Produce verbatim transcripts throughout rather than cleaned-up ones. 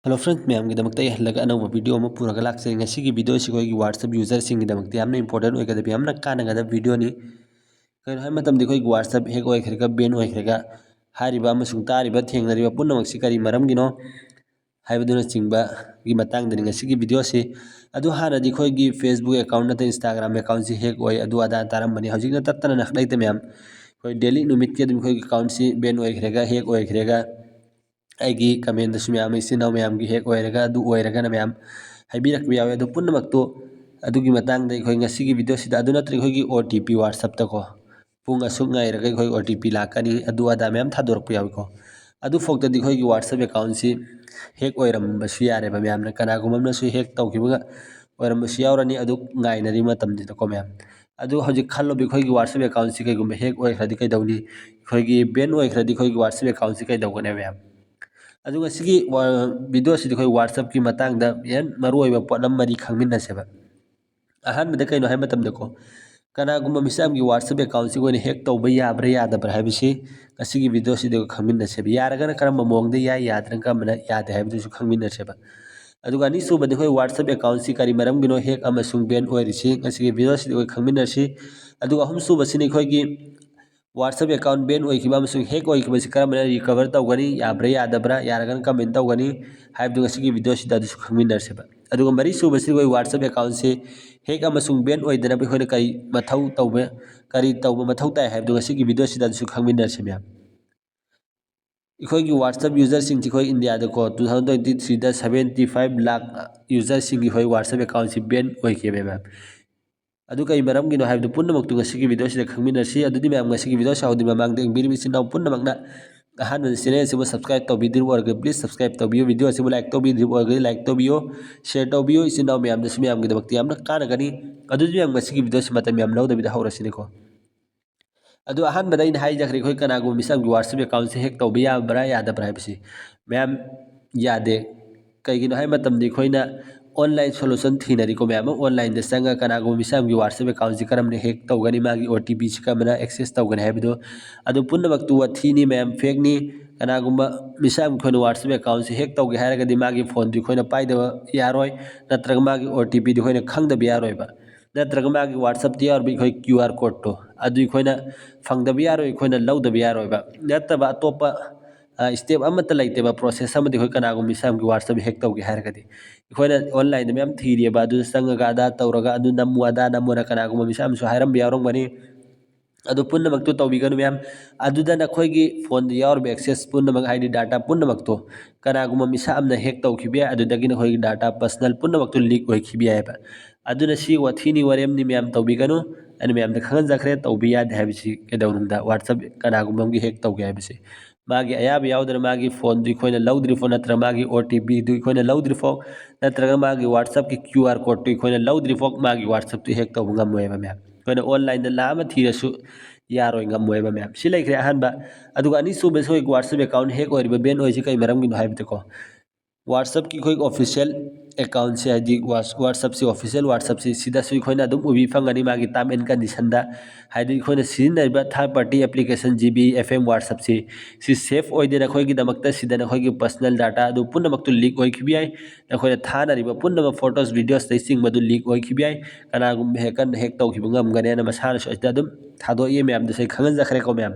Hello friends, ꯃꯌꯥꯝꯒꯤꯗꯃꯛꯇ ꯑꯩ ꯍꯜꯂꯒ ꯑꯅꯧꯕ video ꯑꯃ ꯄꯨꯔꯒ ꯂꯥꯛꯆꯔꯤ꯫ ꯉꯁꯤꯒꯤ video ꯑꯁꯤ ꯑꯩꯈꯣꯏꯒꯤ WhatsApp userꯁꯤꯡꯒꯤꯗꯃꯛꯇ ꯌꯥꯝꯅ important ꯑꯣꯏꯒꯗꯕ, ꯌꯥꯝꯅ ꯀꯥꯟꯅꯒꯗꯕ videoꯅꯤ꯫ ꯀꯩꯅꯣ ꯍꯥꯏꯕ ꯃꯇꯝꯗ ꯑꯩꯈꯣꯏꯒꯤ WhatsApp hack ꯑꯣꯏꯈ꯭ꯔꯒ, ban ꯑꯣꯏꯈ꯭ꯔꯒ, ꯍꯥꯏꯔꯤꯕ ꯑꯃꯁꯨꯡ ꯇꯥꯔꯤꯕ, ꯊꯦꯡꯅꯔꯤꯕ ꯄꯨꯝꯅꯃꯛꯁꯤ ꯀꯔꯤ ꯃꯔꯝꯒꯤꯅꯣ ꯍꯥꯏꯕꯗꯨꯅꯆꯤꯡꯕꯒꯤ ꯃꯇꯥꯡꯗꯅꯤ ꯉꯁꯤꯒꯤ videoꯁꯤ꯫ ꯑꯗꯨ ꯍꯥꯟꯅꯗꯤ ꯑꯩꯈꯣꯏꯒꯤ Facebook account ꯅꯠꯇ꯭ꯔꯒ Instagram accountꯁꯤ hack ꯑꯣꯏ, ꯑꯗꯨ ꯑꯗꯥ ꯇꯥꯔꯝꯕꯅꯤ꯫ ꯍꯧꯖꯤꯛꯅ ꯇꯠꯇꯅ ꯅꯈꯠꯂꯛꯏꯗ ꯃꯌꯥꯝ꯫ ꯑꯩꯈꯣꯏ daily ꯅꯨꯃꯤꯠꯀꯤ ꯑꯗꯨꯝ ꯑꯩꯈꯣꯏꯒꯤ accountꯁꯤ ban ꯑꯣꯏꯈ꯭ꯔꯒ, hack ꯑꯣꯏꯈ꯭ꯔꯒ, ꯑꯩꯒꯤ commentꯗꯁꯨ ꯃꯌꯥꯝ, ꯏꯆꯤꯟ ꯏꯅꯥꯎ ꯃꯌꯥꯝꯒꯤ hack ꯑꯣꯏꯔꯒ, ꯑꯗꯨ ꯑꯣꯏꯔꯒꯅ ꯃꯌꯥꯝ ꯍꯥꯏꯕꯤꯔꯛꯄ ꯌꯥꯎꯋꯤ꯫ ꯑꯗꯨ ꯄꯨꯝꯅꯃꯛꯇꯨ ꯑꯗꯨꯒꯤ ꯃꯇꯥꯡꯗ ꯑꯩꯈꯣꯏ ꯉꯁꯤꯒꯤ videoꯁꯤꯗ, ꯑꯗꯨ ꯅꯠꯇ꯭ꯔꯒ ꯑꯩꯈꯣꯏꯒꯤ OTP WhatsAppꯇꯀꯣ, ꯄꯨꯡ ꯑꯁꯨꯛ ꯉꯥꯏꯔꯒ ꯑꯩꯈꯣꯏ OTP ꯂꯥꯛꯀꯅꯤ, ꯑꯗꯨ ꯑꯗꯥ ꯃꯌꯥꯝ ꯊꯥꯗꯣꯔꯛꯄ ꯌꯥꯎꯋꯤꯀꯣ꯫ ꯑꯗꯨꯐꯥꯎꯗꯗꯤ ꯑꯩꯈꯣꯏꯒꯤ WhatsApp accountꯁꯤ hack ꯑꯣꯏꯔꯝꯕꯁꯨ ꯌꯥꯔꯦꯕ ꯃꯌꯥꯝꯅ, ꯀꯅꯥꯒꯨꯝꯕ ꯑꯃꯅꯁꯨ hack ꯇꯧꯈꯤꯕꯒ ꯑꯣꯏꯔꯝꯕꯁꯨ ꯌꯥꯎꯔꯅꯤ꯫ ꯑꯗꯨ ꯉꯥꯏꯅꯔꯤ ꯃꯇꯝꯁꯤꯗꯀꯣ ꯃꯌꯥꯝ꯫ ꯑꯗꯨ ꯍꯧꯖꯤꯛ ꯈꯜꯂꯣꯕ, ꯑꯩꯈꯣꯏꯒꯤ WhatsApp accountꯁꯤ ꯀꯩꯒꯨꯝꯕ hack ꯑꯣꯏꯈ꯭ꯔꯗꯤ ꯀꯩꯗꯧꯅꯤ? ꯑꯩꯈꯣꯏꯒꯤ ban ꯑꯣꯏꯈ꯭ꯔꯗꯤ ꯑꯩꯈꯣꯏꯒꯤ WhatsApp accountꯁꯤ ꯀꯩꯗꯧꯒꯅꯤ ꯃꯌꯥꯝ? ꯑꯗꯨ ꯉꯁꯤꯒꯤ ꯋꯥ-, videoꯁꯤꯗꯤ ꯑꯩꯈꯣꯏ WhatsAppꯀꯤ ꯃꯇꯥꯡꯗ ꯌꯥꯝ ꯃꯔꯨꯑꯣꯏꯕ ꯄꯣꯠꯂꯝ ꯃꯔꯤ ꯈꯪꯃꯤꯟꯅꯁꯦꯕ꯫ ꯑꯍꯥꯟꯕꯗ ꯀꯩꯅꯣ ꯍꯥꯏꯕ ꯃꯇꯝꯗꯀꯣ, ꯀꯅꯥꯒꯨꯝꯕ ꯃꯤꯁꯛ ꯑꯃꯒꯤ WhatsApp accountꯁꯤ ꯑꯩꯈꯣꯏꯅ hack ꯇꯧꯕ ꯌꯥꯕ꯭ꯔꯥ ꯌꯥꯗꯕ꯭ꯔꯥ ꯍꯥꯏꯕꯁꯤ ꯉꯁꯤꯒꯤ videoꯁꯤꯗ ꯈꯪꯃꯤꯟꯅꯁꯦꯕ꯫ ꯌꯥꯔꯒꯅ ꯀꯔꯝꯕ ꯃꯑꯣꯡꯗ ꯌꯥꯏ, ꯌꯥꯗ꯭ꯔꯒꯅ ꯀꯔꯝꯕꯅ ꯌꯥꯗꯦ ꯍꯥꯏꯕꯗꯨꯁꯨ ꯈꯪꯃꯤꯟꯅꯁꯦꯕ꯫ ꯑꯗꯨꯒ ꯑꯅꯤꯁꯨꯕꯗ ꯑꯩꯈꯣꯏ WhatsApp accountꯁꯤ ꯀꯔꯤ ꯃꯔꯝꯒꯤꯅꯣ hack ꯑꯃꯁꯨꯡ ban ꯑꯣꯏꯔꯤꯁꯤ ꯉꯁꯤꯒꯤ videoꯁꯤꯗ ꯑꯩꯈꯣꯏ ꯈꯪꯃꯤꯟꯅꯁꯤ꯫ ꯑꯗꯨꯒ ꯑꯍꯨꯝꯁꯨꯕꯁꯤꯅ ꯑꯩꯈꯣꯏꯒꯤ WhatsApp account ban ꯑꯣꯏꯈꯤꯕ ꯑꯃꯁꯨꯡ hack ꯑꯣꯏꯈꯤꯕꯁꯤ ꯀꯔꯝꯕꯅ recover ꯇꯧꯒꯅꯤ, ꯌꯥꯕ꯭ꯔꯥ ꯌꯥꯗꯕ꯭ꯔꯥ, ꯌꯥꯔꯒꯅ ꯀꯃꯥꯏꯅ ꯇꯧꯒꯅꯤ ꯍꯥꯏꯕꯗꯨ ꯉꯁꯤꯒꯤ videoꯁꯤꯗ ꯑꯗꯨꯁꯨ ꯈꯪꯃꯤꯟꯅꯁꯦꯕ꯫ ꯑꯗꯨꯒ ꯃꯔꯤꯁꯨꯕꯁꯤ ꯑꯩꯈꯣꯏ WhatsApp accountꯁꯤ hack ꯑꯃꯁꯨꯡ ban ꯑꯣꯏꯗꯅꯕ ꯑꯩꯈꯣꯏꯅ ꯀꯔꯤ ꯃꯊꯧ ꯇꯧꯕ, ꯀꯔꯤ ꯇꯧꯕ ꯃꯊꯧ ꯇꯥꯏ ꯍꯥꯏꯕꯗꯨ ꯉꯁꯤꯒꯤ videoꯁꯤꯗ ꯑꯗꯨꯁꯨ ꯈꯪꯃꯤꯟꯅꯁꯤ ꯃꯌꯥꯝ꯫ ꯑꯩꯈꯣꯏꯒꯤ WhatsApp userꯁꯤꯡꯁꯤ ꯑꯩꯈꯣꯏ Indiaꯗꯀꯣ two thousand twenty threeꯗ seventy five lakh userꯁꯤꯡꯒꯤ ꯑꯩꯈꯣꯏ WhatsApp accountꯁꯤ ban ꯑꯣꯏꯈꯤꯕ ꯃꯌꯥꯝ꯫ ꯑꯗꯨ ꯀꯔꯤ ꯃꯔꯝꯒꯤꯅꯣ ꯍꯥꯏꯕꯗꯨ ꯄꯨꯝꯅꯃꯛꯇꯨ ꯉꯁꯤꯒꯤ videoꯁꯤꯗ ꯈꯪꯃꯤꯟꯅꯁꯤ꯫ ꯑꯗꯨꯗꯤ ꯃꯌꯥꯝ, ꯉꯁꯤꯒꯤ videoꯁꯤ ꯍꯧꯗ꯭ꯔꯤ ꯃꯃꯥꯡꯗ ꯌꯦꯡꯕꯤꯔꯤꯕ ꯏꯆꯤꯟ ꯏꯅꯥꯎ ꯄꯨꯝꯅꯃꯛꯅ ꯑꯍꯥꯟꯕꯗ channel ꯑꯁꯤꯕꯨ subscribe ꯇꯧꯕꯤꯗ꯭ꯔꯤꯕ ꯑꯣꯏꯔꯒꯗꯤ please subscribe ꯇꯧꯕꯤꯌꯨ, video ꯑꯁꯤꯕꯨ like ꯇꯧꯕꯤꯗ꯭ꯔꯤꯕ ꯑꯣꯏꯔꯒꯗꯤ like ꯇꯧꯕꯤꯌꯨ, share ꯇꯧꯕꯤꯌꯨ, ꯏꯆꯤꯟ ꯏꯅꯥꯎ ꯃꯌꯥꯝꯗꯁꯨ ꯃꯌꯥꯝꯒꯤꯗꯃꯛꯇ ꯌꯥꯝꯅ ꯀꯥꯟꯅꯒꯅꯤ꯫ ꯑꯗꯨꯗꯤ ꯃꯌꯥꯝ, ꯉꯁꯤꯒꯤ videoꯁꯤ ꯃꯇꯝ ꯌꯥꯝ ꯂꯧꯗꯕꯤꯗ ꯍꯧꯔꯁꯤꯅꯦꯀꯣ꯫ ꯑꯗꯨ ꯑꯍꯥꯟꯕꯗ ꯑꯩꯅ ꯍꯥꯏꯖꯈ꯭ꯔꯦ, ꯑꯩꯈꯣꯏ ꯀꯅꯥꯒꯨꯝꯕ ꯃꯤꯁꯛ ꯑꯃꯒꯤ WhatsApp accountꯁꯦ hack ꯇꯧꯕ ꯌꯥꯕ꯭ꯔꯥ ꯌꯥꯗꯕ꯭ꯔꯥ ꯍꯥꯏꯕꯁꯤ꯫ ꯃꯌꯥꯝ, ꯌꯥꯗꯦ꯫ ꯀꯩꯒꯤꯅꯣ ꯍꯥꯏꯕ ꯃꯇꯝꯗ ꯑꯩꯈꯣꯏꯅ online solution ꯊꯤꯅꯔꯤꯀꯣ ꯃꯌꯥꯝ ꯑꯃ꯫ Online ꯗ ꯆꯪꯉꯒ ꯀꯅꯥꯒꯨꯝꯕ ꯃꯤꯁꯥ ꯑꯃꯒꯤ WhatsApp account ꯁꯤ ꯀꯔꯝꯅ hack ꯇꯧꯒꯅꯤ, ꯃꯥꯒꯤ OTP ꯁꯤ ꯀꯔꯝꯅ access ꯇꯧꯒꯅꯤ ꯍꯥꯏꯕꯗꯣ, ꯑꯗꯨ ꯄꯨꯝꯅꯃꯛꯇꯨ ꯋꯥꯊꯤꯅꯤ ꯃꯌꯥꯝ, fake ꯅꯤ꯫ ꯀꯅꯥꯒꯨꯝꯕ ꯃꯤꯁꯥ ꯑꯃ ꯑꯩꯈꯣꯏꯅ WhatsApp account ꯁꯤ hack ꯇꯧꯒꯦ ꯍꯥꯏꯔꯒꯗꯤ ꯃꯥꯒꯤ phone ꯗꯨ ꯑꯩꯈꯣꯏꯅ ꯄꯥꯏꯗꯕ ꯌꯥꯔꯣꯏ, ꯅꯠꯇ꯭ꯔꯒ ꯃꯥꯒꯤ OTP ꯗꯨ ꯑꯩꯈꯣꯏꯅ ꯈꯪꯗꯕ ꯌꯥꯔꯣꯏꯕ, ꯅꯠꯇ꯭ꯔꯒ ꯃꯥꯒꯤ WhatsApp ꯇ ꯌꯥꯎꯔꯤꯕ ꯑꯩꯈꯣꯏ QR code ꯇꯣ ꯑꯗꯨ ꯑꯩꯈꯣꯏꯅ ꯐꯪꯗꯕ ꯌꯥꯔꯣꯏ, ꯑꯩꯈꯣꯏꯅ ꯂꯧꯗꯕ ꯌꯥꯔꯣꯏꯕ꯫ ꯅꯠꯇꯕ ꯑꯇꯣꯞꯄ, ꯑ, step ꯑꯃꯠꯇ ꯂꯩꯇꯦꯕ, process ꯑꯃꯗꯤ ꯑꯩꯈꯣꯏ ꯀꯅꯥꯒꯨꯝꯕ ꯃꯤꯁꯥ ꯑꯃꯒꯤ WhatsApp hack ꯇꯧꯒꯦ ꯍꯥꯏꯔꯒꯗꯤ꯫ ꯑꯩꯈꯣꯏꯅ online ꯗ ꯃꯌꯥꯝ ꯊꯤꯔꯤꯑꯕ, ꯑꯗꯨ ꯆꯪꯉꯒ ꯑꯗꯥ ꯇꯧꯔꯒ ꯑꯗꯨ ꯅꯝꯃꯨ ꯑꯗꯥ ꯅꯝꯃꯨꯅ ꯀꯅꯥꯒꯨꯝꯕ ꯃꯤꯁꯥ ꯑꯃꯁꯨ ꯍꯥꯏꯔꯝꯕ ꯌꯥꯎꯔꯝꯒꯅꯤ꯫ ꯑꯗꯨ ꯄꯨꯝꯅꯃꯛꯇꯨ ꯇꯧꯕꯤꯒꯅꯨ ꯃꯌꯥꯝ꯫ ꯑꯗꯨꯗ ꯅꯈꯣꯏꯒꯤ phone ꯗ ꯌꯥꯎꯔꯤꯕ access ꯄꯨꯝꯅꯃꯛ, ꯍꯥꯏꯗꯤ data ꯄꯨꯝꯅꯃꯛꯇꯣ ꯀꯅꯥꯒꯨꯝꯕ ꯃꯤꯁꯥ ꯑꯃꯅ hack ꯇꯧꯈꯤꯕ ꯌꯥꯏ, ꯑꯗꯨꯗꯒꯤ ꯅꯈꯣꯏꯒꯤ data personal ꯄꯨꯝꯅꯃꯛꯇꯨ leak ꯑꯣꯏꯈꯤꯕ ꯌꯥꯏꯑꯕ꯫ ꯑꯗꯨꯅ ꯁꯤ ꯋꯥꯊꯤꯅꯤ ꯋꯥꯔꯦꯝꯅꯤ ꯃꯌꯥꯝ, ꯇꯧꯕꯤꯒꯅꯨ꯫ ꯑꯩꯅ ꯃꯌꯥꯝꯗ ꯈꯪꯍꯟꯖꯈ꯭ꯔꯦ, ꯇꯧꯕ ꯌꯥꯗꯦ ꯍꯥꯏꯕꯁꯤ ꯀꯩꯗꯧꯅꯨꯡꯗ, WhatsApp ꯀꯅꯥꯒꯨꯝꯕ ꯑꯃꯒꯤ hack ꯇꯧꯒꯦ ꯍꯥꯏꯕꯁꯤ꯫ ꯃꯥꯒꯤ ꯑꯌꯥꯕ ꯌꯥꯎꯗꯅ ꯃꯥꯒꯤ phone ꯗꯨ ꯑꯩꯈꯣꯏꯅ ꯂꯧꯗ꯭ꯔꯤꯐꯥꯎ, ꯅꯠꯇ꯭ꯔꯒ ꯃꯥꯒꯤ OTP ꯗꯨ ꯑꯩꯈꯣꯏꯅ ꯂꯧꯗ꯭ꯔꯤꯐꯥꯎ, ꯅꯠꯇ꯭ꯔꯒ ꯃꯥꯒꯤ WhatsApp ꯀꯤ QR code ꯇꯨ ꯑꯩꯈꯣꯏꯅ ꯂꯧꯗ꯭ꯔꯤꯐꯥꯎ ꯃꯥꯒꯤ WhatsApp ꯇꯨ hack ꯇꯧꯕ ꯉꯝꯃꯣꯏꯕ ꯃꯌꯥꯝ꯫ ꯑꯩꯈꯣꯏꯅ online ꯗ ꯂꯥꯛ ꯑꯃ ꯊꯤꯔꯁꯨ ꯌꯥꯔꯣꯏ, ꯉꯝꯃꯣꯏꯕ ꯃꯌꯥꯝ꯫ ꯁꯤ ꯂꯩꯈ꯭ꯔꯦ ꯑꯍꯥꯟꯕ꯫ ꯑꯗꯨꯒ ꯑꯅꯤꯁꯨꯕꯁꯤ ꯑꯩꯈꯣꯏ WhatsApp account hack ꯑꯣꯏꯔꯤꯕ, ban ꯑꯣꯏꯔꯤꯁꯤ ꯀꯩ ꯃꯔꯝꯒꯤꯅꯣ ꯍꯥꯏꯕꯗꯀꯣ, WhatsApp ꯀꯤ ꯑꯩꯈꯣꯏꯒꯤ official account ꯁꯦ, ꯍꯥꯏꯗꯤ Whats-, WhatsApp ꯁꯤ official WhatsApp ꯁꯤ, ꯁꯤꯗꯁꯨ ꯑꯩꯈꯣꯏꯅ ꯑꯗꯨꯝ ꯎꯕꯤ ꯐꯪꯒꯅꯤ ꯃꯥꯒꯤ term and condition ꯗ꯫ ꯍꯥꯏꯗꯤ ꯑꯩꯈꯣꯏꯅ ꯁꯤꯖꯤꯟꯅꯔꯤꯕ third party application GB FM WhatsApp ꯁꯤ, ꯁꯤ safe ꯑꯣꯏꯗꯦ ꯅꯈꯣꯏꯒꯤꯗꯃꯛꯇ꯫ ꯁꯤꯗ ꯅꯈꯣꯏꯒꯤ personal data ꯑꯗꯨ ꯄꯨꯝꯅꯃꯛꯇꯨ leak ꯑꯣꯏꯈꯤꯕ ꯌꯥꯏ, ꯅꯈꯣꯏꯅ ꯊꯥꯅꯔꯤꯕ ꯄꯨꯝꯅꯃꯛ photos, videos ꯅꯆꯤꯡꯕꯗꯨ leak ꯑꯣꯏꯈꯤꯕ ꯌꯥꯏ꯫ ꯀꯅꯥꯒꯨꯝꯕ hacker ꯅ hack ꯇꯧꯈꯤꯕ ꯉꯝꯒꯅꯦꯅ ꯃꯁꯥꯅꯁꯨ ꯑꯁꯤꯗ ꯑꯗꯨꯝ ꯊꯥꯗꯣꯛꯏ ꯃꯌꯥꯝꯗꯨꯁꯨ ꯑꯩ ꯈꯪꯍꯟꯖꯈ꯭ꯔꯦꯀꯣ ꯃꯌꯥꯝ꯫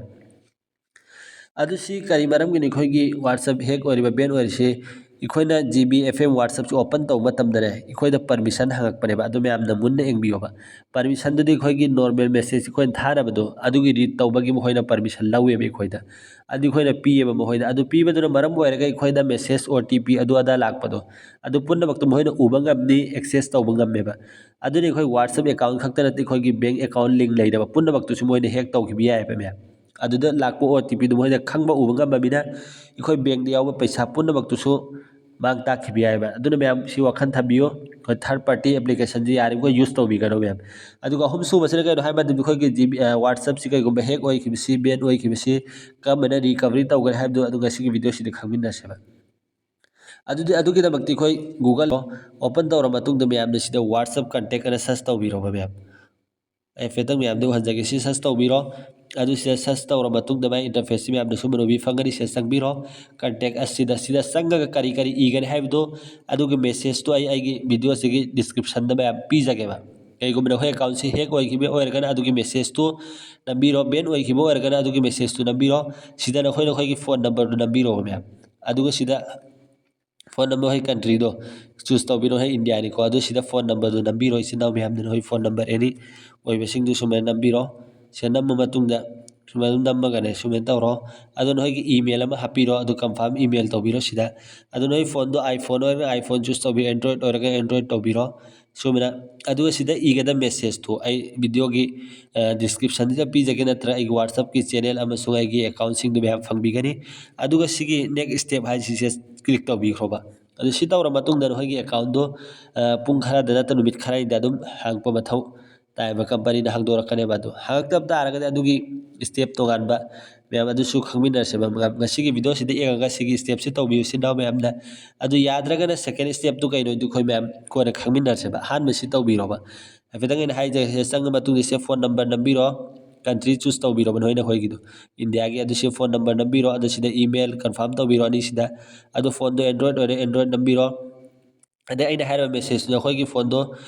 ꯑꯗꯨ ꯁꯤ ꯀꯔꯤ ꯃꯔꯝꯒꯤꯅꯣ ꯑꯩꯈꯣꯏꯒꯤ WhatsApp hack ꯑꯣꯏꯔꯤꯕ, ban ꯑꯣꯏꯔꯤꯁꯤ? ꯑꯩꯈꯣꯏꯅ GB FM WhatsApp ꯁꯤ open ꯇꯧꯕ ꯃꯇꯝꯗꯅꯦ, ꯑꯩꯈꯣꯏꯗ permission ꯍꯪꯉꯛꯄꯅꯦꯕ꯫ ꯑꯗꯨ ꯃꯌꯥꯝꯅ ꯃꯨꯟꯅ ꯌꯦꯡꯕꯤꯌꯣꯕ꯫ Permission ꯗꯨꯗꯤ ꯑꯩꯈꯣꯏꯒꯤ normal message ꯑꯩꯈꯣꯏꯅ ꯊꯥꯅꯕꯗꯣ, ꯑꯗꯨꯒꯤ read ꯇꯧꯕꯒꯤ ꯃꯈꯣꯏꯅ permission ꯂꯧꯋꯦꯕ ꯑꯩꯈꯣꯏꯗ꯫ ꯑꯗꯨ ꯑꯩꯈꯣꯏꯅ ꯄꯤꯌꯦꯕ ꯃꯈꯣꯏꯗ꯫ ꯑꯗꯨ ꯄꯤꯕꯗꯨꯅ ꯃꯔꯝ ꯑꯣꯏꯔꯒ ꯑꯩꯈꯣꯏꯗ message, OTP ꯑꯗꯨ ꯑꯗꯥ ꯂꯥꯛꯄꯗꯣ, ꯑꯗꯨ ꯄꯨꯝꯅꯃꯛꯇꯨ ꯃꯈꯣꯏꯅ ꯎꯕ ꯉꯝꯃꯤ, access ꯇꯧꯕ ꯉꯝꯃꯦꯕ꯫ ꯑꯗꯨꯅ ꯑꯩꯈꯣꯏ WhatsApp account ꯈꯛꯇ ꯅꯠꯇꯦ, ꯑꯩꯈꯣꯏꯒꯤ bank account link ꯂꯩꯔꯕ ꯄꯨꯝꯅꯃꯛꯇꯨꯁꯨ ꯃꯣꯏꯅ hack ꯇꯧꯈꯤꯕ ꯌꯥꯏꯑꯕ ꯃꯌꯥꯝ꯫ ꯑꯗꯨꯗ ꯂꯥꯛꯄ OTP ꯗꯨ ꯃꯣꯏꯅ ꯈꯪꯕ, ꯎꯕ ꯉꯝꯃꯕꯅꯤꯅ ꯑꯩꯈꯣꯏ bank ꯇ ꯌꯥꯎꯕ ꯄꯩꯁꯥ ꯄꯨꯝꯅꯃꯛꯇꯨꯁꯨ ꯃꯥꯡ ꯇꯥꯛꯈꯤꯕ ꯌꯥꯏꯑꯕ꯫ ꯑꯗꯨꯅ ꯃꯌꯥꯝ ꯁꯤ ꯋꯥꯈꯜ ꯊꯝꯕꯤꯌꯨ, ꯑꯩꯈꯣꯏ third party application ꯁꯤ ꯌꯥꯔꯤꯕꯃꯈꯩ use ꯇꯧꯕꯤꯒꯅꯨ ꯃꯌꯥꯝ꯫ ꯑꯗꯨꯒ ꯑꯍꯨꯝꯁꯨꯕꯁꯤꯅ ꯀꯩꯅꯣ ꯍꯥꯏꯕ ꯃꯇꯝꯗ ꯑꯩꯈꯣꯏꯒꯤ GB, ꯑ, WhatsApp ꯁꯤ ꯀꯩꯒꯨꯝꯕ hack ꯑꯣꯏꯈꯤꯕꯁꯤ, ban ꯑꯣꯏꯈꯤꯕꯁꯤ ꯀꯔꯝꯕꯅ recovery ꯇꯧꯒꯅꯤ ꯍꯥꯏꯕꯗꯨ ꯑꯗꯨ ꯉꯁꯤꯒꯤ video ꯁꯤꯗ ꯈꯪꯃꯤꯟꯅꯁꯦꯕ꯫ ꯑꯗꯨꯗꯤ ꯑꯗꯨꯒꯤꯗꯃꯛꯇꯤ ꯑꯩꯈꯣꯏ Google open ꯇꯧꯔ ꯃꯇꯨꯡꯗ ꯃꯌꯥꯝꯅ ꯁꯤꯗ WhatsApp contact ꯑꯅ search ꯇꯧꯕꯤꯔꯣꯕ ꯃꯌꯥꯝ꯫ ꯍꯥꯏꯐꯦꯠꯇꯪ ꯃꯌꯥꯝꯗ ꯎꯍꯟꯖꯒꯦ, ꯁꯤ search ꯇꯧꯕꯤꯔꯣ꯫ ꯑꯗꯨ ꯁꯤꯗ search ꯇꯧꯔ ꯃꯇꯨꯡꯗ ꯃꯥꯏ interface ꯁꯤ ꯃꯌꯥꯝꯅ ꯁꯨꯝꯕ ꯎꯕꯤ ꯐꯪꯒꯅꯤ꯫ ꯁꯤꯗ ꯆꯪꯕꯤꯔꯣ꯫ Contact ꯑꯁꯤꯗ, ꯁꯤꯗ ꯆꯪꯉꯒ ꯀꯔꯤ ꯀꯔꯤ ꯏꯒꯅꯤ ꯍꯥꯏꯕꯗꯣ, ꯑꯗꯨꯒꯤ message ꯇꯣ ꯑꯩ ꯑꯩꯒꯤ video ꯁꯤꯒꯤ description ꯗ ꯃꯌꯥꯝ ꯄꯤꯖꯒꯦꯕ꯫ ꯀꯩꯒꯨꯝꯕ ꯅꯈꯣꯏ account ꯁꯤ hack ꯑꯣꯏꯈꯤꯕ ꯑꯣꯏꯔꯒꯅ ꯑꯗꯨꯒꯤ message ꯇꯨ ꯅꯝꯕꯤꯔꯣ, ban ꯑꯣꯏꯈꯤꯕ ꯑꯣꯏꯔꯒꯅ ꯑꯗꯨꯒꯤ message ꯇꯨ ꯅꯝꯕꯤꯔꯣ꯫ ꯁꯤꯗ ꯅꯈꯣꯏ, ꯅꯈꯣꯏꯒꯤ phone number ꯗꯨ ꯅꯝꯕꯤꯔꯣꯕ ꯃꯌꯥꯝ꯫ ꯑꯗꯨꯒ ꯁꯤꯗ phone number ꯍꯣꯏ country ꯗꯣ choose ꯇꯧꯕꯤꯔꯣ, ꯍꯣꯏ India ꯅꯤꯀꯣ꯫ ꯑꯗꯨ ꯁꯤꯗ phone number ꯗꯨ ꯅꯝꯕꯤꯔꯣ, ꯏꯆꯤꯟ ꯏꯅꯥꯎ ꯃꯌꯥꯝꯗꯨꯅ ꯍꯣꯏ phone number any ꯑꯣꯏꯕꯁꯤꯡꯗꯨ ꯁꯨꯃꯥꯏꯅ ꯅꯝꯕꯤꯔꯣ꯫ ꯁꯤꯗ ꯅꯝꯕ ꯃꯇꯨꯡꯗ ꯁꯨꯃꯥꯏꯅ ꯑꯗꯨꯝ ꯅꯝꯃꯒꯅꯦ ꯁꯨꯃꯥꯏꯅ ꯇꯧꯔꯣ꯫ ꯑꯗꯨ ꯅꯈꯣꯏꯒꯤ email ꯑꯃ ꯍꯥꯞꯄꯤꯔꯣ, ꯑꯗꯨ confirm email ꯇꯧꯕꯤꯔꯣ ꯁꯤꯗ꯫ ꯑꯗꯨ ꯅꯈꯣꯏ phone ꯗꯣ iPhone ꯑꯣꯏꯔꯒꯅ iPhone choose ꯇꯧꯕꯤꯔꯣ, Android ꯑꯣꯏꯔꯒꯅ Android ꯇꯧꯕꯤꯔꯣ꯫ ꯁꯨꯃꯥꯏꯅ, ꯑꯗꯨꯒ ꯁꯤꯗ ꯏꯒꯗꯕ message ꯇꯣ ꯑꯩ video ꯒꯤ, ꯑ, description ꯁꯤꯗ ꯄꯤꯖꯒꯦ, ꯅꯠꯇ꯭ꯔꯒ ꯑꯩꯒꯤ WhatsApp ꯀꯤ channel ꯑꯃꯁꯨꯡ ꯑꯩꯒꯤ account ꯁꯤꯡꯗ ꯃꯌꯥꯝ ꯐꯪꯕꯤꯒꯅꯤ꯫ ꯑꯗꯨꯒ ꯁꯤꯒꯤ next step ꯍꯥꯏꯁꯤꯁꯦ click ꯇꯧꯕꯤꯈ꯭ꯔꯣꯕ꯫ ꯑꯗꯨ ꯁꯤ ꯇꯧꯔ ꯃꯇꯨꯡꯗ ꯅꯈꯣꯏꯒꯤ account ꯗꯣ, ꯑ, ꯄꯨꯡ ꯈꯔꯗ ꯅꯠꯇ꯭ꯔ ꯅꯨꯃꯤꯠ ꯈꯔꯅꯤꯗ ꯑꯗꯨꯝ ꯍꯥꯡꯉꯛꯄ ꯃꯊꯧ ꯇꯥꯏꯕ, company ꯅ ꯍꯥꯡꯗꯣꯔꯛꯀꯅꯦꯕ꯫ ꯑꯗꯨ ꯍꯥꯡꯉꯛꯇꯕ ꯇꯥꯔꯒꯗꯤ ꯑꯗꯨꯒꯤ step ꯇꯣꯉꯥꯟꯕ ꯃꯌꯥꯝ ꯑꯗꯨꯁꯨ ꯈꯪꯃꯤꯟꯅꯔꯁꯦꯕ꯫ ꯉ-, ꯉꯁꯤꯒꯤ video ꯁꯤꯗ ꯌꯦꯡꯉꯒ ꯁꯤꯒꯤ step ꯁꯤ ꯇꯧꯕꯤꯌꯨ, ꯏꯆꯤꯟ ꯏꯅꯥꯎ ꯃꯌꯥꯝꯅ꯫ ꯑꯗꯨ ꯌꯥꯗ꯭ꯔꯒꯅ second step ꯇꯨ ꯀꯩꯅꯣꯗꯨ ꯑꯩꯈꯣꯏ ꯃꯌꯥꯝ ꯀꯣꯟꯅ ꯈꯪꯃꯤꯟꯅꯔꯁꯦꯕ꯫ ꯑꯍꯥꯟꯕ ꯁꯤ ꯇꯧꯕꯤꯔꯣꯕ꯫ ꯍꯥꯏꯐꯦꯠꯇꯪ ꯑꯩꯅ ꯍꯥꯏꯖꯔꯤꯁꯦ, ꯆꯪꯉ ꯃꯇꯨꯡꯗ ꯁꯤ phone number ꯅꯝꯕꯤꯔꯣ, country choose ꯇꯧꯕꯤꯔꯣꯕ ꯅꯣꯏ ꯅꯈꯣꯏꯒꯤꯗꯣ, India ꯒꯤ꯫ ꯑꯗꯨ ꯁꯤ phone number ꯅꯝꯕꯤꯔꯣ, ꯑꯗꯨ ꯁꯤꯗ email confirm ꯇꯧꯕꯤꯔꯣ ꯑꯅꯤꯁꯤꯗ꯫ ꯑꯗꯨ phone ꯗꯣ Android ꯑꯣꯏꯔꯦ, Android ꯅꯝꯕꯤꯔꯣ꯫ ꯑꯗꯩ ꯑꯩꯅ ꯍꯥꯏꯔꯤꯕ message ꯇꯨ ꯅꯈꯣꯏꯒꯤ phone ꯗꯣ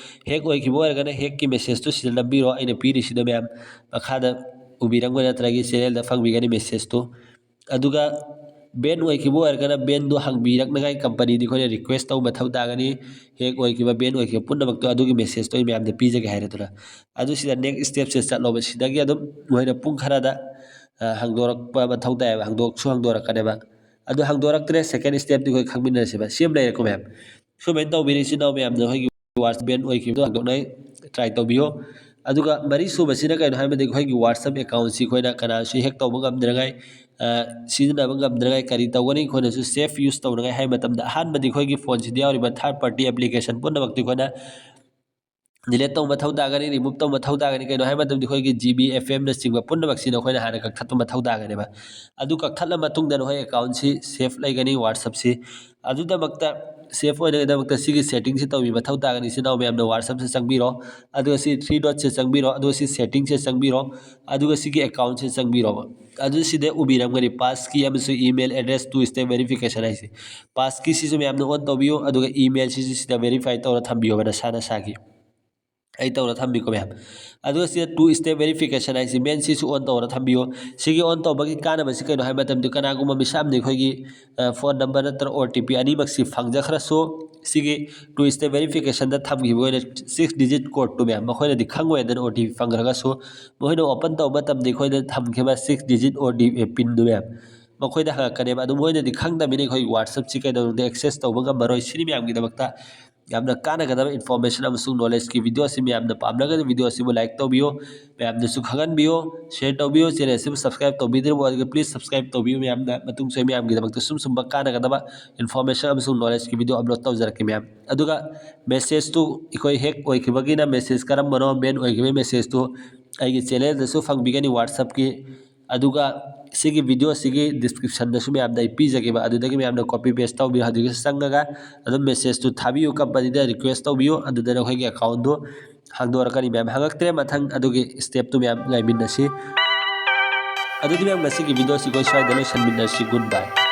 hack ꯑꯣꯏꯈꯤꯕ ꯑꯣꯏꯔꯒꯅ hack ꯀꯤ message ꯇꯨ ꯁꯤꯗ ꯅꯝꯕꯤꯔꯣ꯫ ꯑꯩꯅ ꯄꯤꯔꯤꯁꯤꯗ ꯃꯌꯥꯝ ꯃꯈꯥꯗ ꯎꯕꯤꯔꯝꯒꯅꯤ, ꯅꯠꯇ꯭ꯔꯒ channel ꯗ ꯐꯪꯕꯤꯒꯅꯤ message ꯇꯨ꯫ ꯑꯗꯨꯒ ban ꯑꯣꯏꯈꯤꯕ ꯑꯣꯏꯔꯒꯅ ban ꯗꯨ ꯍꯪꯕꯤꯔꯛꯅꯉꯥꯏ company ꯗ ꯑꯩꯈꯣꯏꯅ request ꯇꯧꯕ ꯃꯊꯧ ꯇꯥꯒꯅꯤ꯫ Hack ꯑꯣꯏꯈꯤꯕ, ban ꯑꯣꯏꯈꯤꯕ ꯄꯨꯝꯅꯃꯛꯇꯣ ꯑꯗꯨꯒꯤ message ꯇꯣ ꯑꯩ ꯃꯌꯥꯝꯗ ꯄꯤꯖꯒꯦ ꯍꯥꯏꯔꯗꯨꯅ꯫ ꯑꯗꯨ ꯁꯤꯗ next step ꯁꯦ ꯆꯠꯂꯣꯕ꯫ ꯁꯤꯗꯒꯤ ꯑꯗꯨꯝ ꯃꯣꯏꯅ ꯄꯨꯡ ꯈꯔꯗ, ꯑ, ꯍꯥꯡꯗꯣꯔꯛꯄ ꯃꯊꯧ ꯇꯥꯏꯌꯦꯕ, ꯍꯥꯡꯗꯣꯛꯁꯨ ꯍꯥꯡꯗꯣꯔꯛꯀꯅꯦꯕ꯫ ꯑꯗꯨ ꯍꯥꯡꯗꯣꯔꯛꯇ꯭ꯔꯦ, second step ꯇꯤ ꯑꯩꯈꯣꯏ ꯈꯪꯃꯤꯟꯅꯔꯁꯦꯕ꯫ ꯁꯤ ꯑꯃ ꯂꯩꯔꯦꯀꯣ ꯃꯌꯥꯝ꯫ ꯁꯨꯃꯥꯏꯅ ꯇꯧꯕꯤꯔꯤ ꯏꯆꯤꯟ ꯏꯅꯥꯎ ꯃꯌꯥꯝꯅ, ꯑꯩꯈꯣꯏꯒꯤ WhatsApp ban ꯑꯣꯏꯈꯤꯕꯗꯣ ꯍꯥꯡꯗꯣꯛꯅꯉꯥꯏ try ꯇꯧꯕꯤꯌꯣ꯫ ꯑꯗꯨꯒ ꯃꯔꯤꯁꯨꯕꯁꯤꯅ ꯀꯩꯅꯣ ꯍꯥꯏꯕꯗꯤ ꯑꯩꯈꯣꯏꯒꯤ WhatsApp account ꯁꯤ ꯑꯩꯈꯣꯏꯅ ꯀꯅꯥꯁꯨ hack ꯇꯧꯕ ꯉꯝꯗꯅꯉꯥꯏ, ꯑ, ꯁꯤꯖꯤꯟꯅꯕ ꯉꯝꯗꯅꯉꯥꯏ ꯀꯔꯤ ꯇꯧꯒꯅꯤ? ꯑꯩꯈꯣꯏꯅꯁꯨ safe use ꯇꯧꯅꯉꯥꯏ ꯍꯥꯏꯕ ꯃꯇꯝꯗ ꯑꯍꯥꯟꯕꯗꯤ ꯑꯩꯈꯣꯏꯒꯤ phone ꯁꯤꯗ ꯌꯥꯎꯔꯤꯕ third party application ꯄꯨꯝꯅꯃꯛꯇꯤ ꯑꯩꯈꯣꯏꯅ ꯗꯤꯂꯤꯠ ꯇꯧꯕ ꯃꯊꯧ ꯇꯥꯒꯅꯤ, ꯔꯤꯃꯨꯚ ꯇꯧꯕ ꯃꯊꯧ ꯇꯥꯒꯅꯤ꯫ ꯀꯩꯅꯣ ꯍꯥꯏꯕ ꯃꯇꯝꯗ ꯑꯩꯈꯣꯏꯒꯤ ꯖꯤ ꯕꯤ, ꯑꯦꯐ ꯑꯦꯝꯅꯆꯤꯡꯕ ꯄꯨꯝꯅꯃꯛꯁꯤ ꯅꯈꯣꯏꯅ ꯍꯥꯟꯅ ꯀꯛꯊꯠꯄ ꯃꯊꯧ ꯇꯥꯒꯅꯦꯕ꯫ ꯑꯗꯨ ꯀꯛꯊꯠꯂ ꯃꯇꯨꯡꯗ ꯅꯈꯣꯏ ꯑꯦꯀꯥꯎꯟꯁꯤ ꯁꯦꯐ ꯂꯩꯒꯅꯤ ꯋꯥꯠꯁꯑꯦꯞꯁꯤ꯫ ꯑꯗꯨꯗꯃꯛꯇ ꯁꯦꯐ ꯑꯣꯏꯅꯕꯒꯤꯗꯃꯛꯇ ꯁꯤꯒꯤ ꯁꯦꯇꯤꯡꯁꯤ ꯇꯧꯕꯤꯕ ꯃꯊꯧ ꯇꯥꯒꯅꯤ꯫ ꯏꯆꯤꯟ ꯏꯅꯥꯎ ꯃꯌꯥꯝꯅ ꯋꯥꯠꯁꯑꯦꯞꯁꯦ ꯆꯪꯕꯤꯔꯣ, ꯑꯗꯨꯒ ꯁꯤ ꯊ꯭ꯔꯤ ꯗꯣꯠꯁꯦ ꯆꯪꯕꯤꯔꯣ, ꯑꯗꯨꯒ ꯁꯤ ꯁꯦꯇꯤꯡꯁꯦ ꯆꯪꯕꯤꯔꯣ, ꯑꯗꯨꯒ ꯁꯤꯒꯤ ꯑꯦꯀꯥꯎꯟꯁꯦ ꯆꯪꯕꯤꯔꯣꯕ꯫ ꯑꯗꯨ ꯁꯤꯗ ꯎꯕꯤꯔꯝꯒꯅꯤ ꯄꯥꯁꯀꯤ ꯑꯃꯁꯨꯡ email address two step verification ꯍꯥꯏꯁꯦ꯫ ꯄꯥꯁꯀꯤꯁꯤꯁꯨ ꯃꯌꯥꯝꯅ ꯑꯣꯟ ꯇꯧꯕꯤꯌꯨ, ꯑꯗꯨꯒ ꯏꯃꯦꯜꯁꯤꯁꯨ ꯁꯤꯗ ꯚꯦꯔꯤꯐꯥꯏ ꯇꯧꯔ ꯊꯝꯕꯤꯌꯣꯕ ꯅꯁꯥ ꯅꯁꯥꯒꯤ꯫ ꯑꯩ ꯇꯧꯔ ꯊꯝꯕꯤꯀꯣ ꯃꯌꯥꯝ꯫ ꯑꯗꯨꯒ ꯁꯤꯗ ꯇꯨ ꯁ꯭ꯇꯦꯞ ꯚꯦꯔꯤꯐꯤꯀꯦꯁꯟ ꯍꯥꯏꯁꯤ ꯃꯦꯟ ꯁꯤꯁꯨ ꯑꯣꯟ ꯇꯧꯔ ꯊꯝꯕꯤꯌꯣ꯫ ꯁꯤꯒꯤ ꯑꯣꯟ ꯇꯧꯕꯒꯤ ꯀꯥꯟꯅꯕꯁꯤ ꯀꯩꯅꯣ ꯍꯥꯏꯕ ꯃꯇꯝꯗ ꯀꯅꯥꯒꯨꯝꯕ ꯃꯤꯁꯛ ꯑꯃꯅ ꯑꯩꯈꯣꯏꯒꯤ, ꯑ, ꯐꯣꯟ ꯅꯝꯕꯔ ꯅꯠꯇ꯭ꯔꯒ ꯑꯣ ꯇꯤ ꯄꯤ ꯑꯅꯤꯃꯛꯁꯤ ꯐꯪꯖꯈ꯭ꯔꯁꯨ ꯁꯤꯒꯤ ꯇꯨ ꯁ꯭ꯇꯦꯞ ꯚꯦꯔꯤꯐꯤꯀꯦꯁꯟꯗ ꯊꯝꯈꯤꯕ ꯑꯣꯏꯅ ꯁꯤꯛꯁ ꯗꯤꯖꯤꯠ ꯀꯣꯗꯇꯨ ꯃꯌꯥꯝ ꯃꯈꯣꯏꯅꯗꯤ ꯈꯪꯉꯣꯏꯗꯅ ꯑꯣ ꯇꯤ ꯄꯤ ꯐꯪꯈ꯭ꯔꯒꯁꯨ꯫ ꯃꯈꯣꯏꯅ ꯑꯣꯄꯟ ꯇꯧꯕ ꯃꯇꯝꯗ ꯑꯩꯈꯣꯏꯅ ꯊꯝꯈꯤꯕ six digit O T P ꯄꯤꯟꯗꯨ ꯃꯌꯥꯝ ꯃꯈꯣꯏꯗ ꯍꯪꯉꯛꯀꯅꯦꯕ꯫ ꯑꯗꯨ ꯃꯣꯏꯅꯗꯤ ꯈꯪꯗꯕꯅꯤꯅ ꯑꯩꯈꯣꯏ ꯋꯥꯠꯁꯑꯦꯞꯁꯤ ꯀꯩꯗꯧꯅꯨꯡꯗ ꯑꯦꯛꯁꯦꯁ ꯇꯧꯕ ꯉꯝꯃꯔꯣꯏ꯫ ꯁꯤꯅꯤ ꯃꯌꯥꯝꯒꯤꯗꯃꯛꯇ ꯌꯥꯝꯅ ꯀꯥꯟꯅꯒꯗꯕ ꯏꯟꯐꯣꯔꯃꯦꯁꯟ ꯑꯃꯁꯨꯡ ꯅꯣꯂꯦꯖꯀꯤ ꯚꯤꯗꯤꯑꯣ ꯑꯁꯤ ꯃꯌꯥꯝꯅ ꯄꯥꯝꯂꯒꯗꯤ ꯚꯤꯗꯤꯑꯣ ꯑꯁꯤꯕꯨ ꯂꯥꯏꯛ ꯇꯧꯕꯤꯌꯨ, ꯃꯌꯥꯝꯅꯁꯨ ꯈꯪꯍꯟꯕꯤꯌꯨ, ꯁꯤꯌꯔ ꯇꯧꯕꯤꯌꯨ꯫ ꯆꯦꯅꯦꯜ ꯑꯁꯤꯕꯨ ꯁꯕꯁꯀ꯭ꯔꯥꯏꯕ ꯇꯧꯕꯤꯗ꯭ꯔꯤꯕ ꯑꯣꯏꯔꯒꯗꯤ ꯄ꯭ꯂꯤꯖ ꯁꯕꯁꯀ꯭ꯔꯥꯏꯕ ꯇꯧꯕꯤꯌꯨ꯫ ꯃꯌꯥꯝꯅ ꯃꯇꯨꯡꯁꯨ ꯑꯩ ꯃꯌꯥꯝꯒꯤꯗꯃꯛꯇ ꯁꯨꯝ ꯁꯨꯝꯕ ꯀꯥꯟꯅꯒꯗꯕ ꯏꯟꯐꯣꯔꯃꯦꯁꯟ ꯑꯃꯁꯨꯡ ꯅꯣꯂꯦꯖꯀꯤ ꯚꯤꯗꯤꯑꯣ ꯑꯞꯂꯣꯗ ꯇꯧꯖꯔꯛꯀꯦ ꯃꯌꯥꯝ꯫ ꯑꯗꯨꯒ ꯃꯦꯁꯦꯖꯇꯨ ꯑꯩꯈꯣꯏ ꯍꯦꯛ ꯑꯣꯏꯈꯤꯕꯒꯤꯅ ꯃꯦꯁꯦꯖ ꯀꯔꯝꯕꯅꯣ ꯕꯦꯟ ꯑꯣꯏꯈꯤꯕꯒꯤ ꯃꯦꯁꯦꯖꯇꯨ ꯑꯩꯒꯤ ꯆꯦꯅꯦꯜꯗꯁꯨ ꯐꯪꯕꯤꯒꯅꯤ ꯋꯥꯠꯁꯑꯦꯞꯀꯤ꯫ ꯑꯗꯨꯒ ꯁꯤꯒꯤ ꯚꯤꯗꯤꯑꯣꯁꯤꯒꯤ ꯗꯤꯁꯀ꯭ꯔꯤꯞꯁꯟꯗꯁꯨ ꯃꯌꯥꯝꯗ ꯑꯩ ꯄꯤꯖꯒꯦꯕ, ꯑꯗꯨꯗꯒꯤ ꯃꯌꯥꯝꯅ ꯀꯣꯄꯤ ꯄꯦꯁ ꯇꯧꯕꯤꯌꯨ꯫ ꯑꯗꯨꯗꯒꯤ ꯆꯪꯉꯒ ꯑꯗꯨꯝ ꯃꯦꯁꯦꯖꯇꯨ ꯊꯥꯕꯤꯌꯨ, ꯀꯝꯄꯅꯤꯗ ꯔꯤꯀ꯭ꯋꯦꯁ ꯇꯧꯕꯤꯌꯨ, ꯑꯗꯨꯗ ꯅꯈꯣꯏꯒꯤ ꯑꯦꯀꯥꯎꯟꯗꯨ ꯍꯥꯡꯗꯣꯔꯛꯀꯅꯤ꯫ ꯃꯌꯥꯝ ꯍꯪꯉꯛꯇ꯭ꯔꯦ, ꯃꯊꯪ ꯑꯗꯨꯒꯤ ꯁ꯭ꯇꯦꯞꯇꯨ ꯃꯌꯥꯝ ꯉꯥꯏꯃꯤꯟꯅꯁꯤ꯫ ꯑꯗꯨꯗꯤ ꯃꯌꯥꯝ ꯉꯁꯤꯒꯤ ꯚꯤꯗꯤꯑꯣꯁꯤ ꯑꯩꯈꯣꯏ ꯁ꯭ꯋꯥꯏꯗ ꯂꯣꯏꯁꯤꯟꯃꯤꯟꯅꯔꯁꯤ꯫ ꯒꯨꯗ ꯕꯥꯏ꯫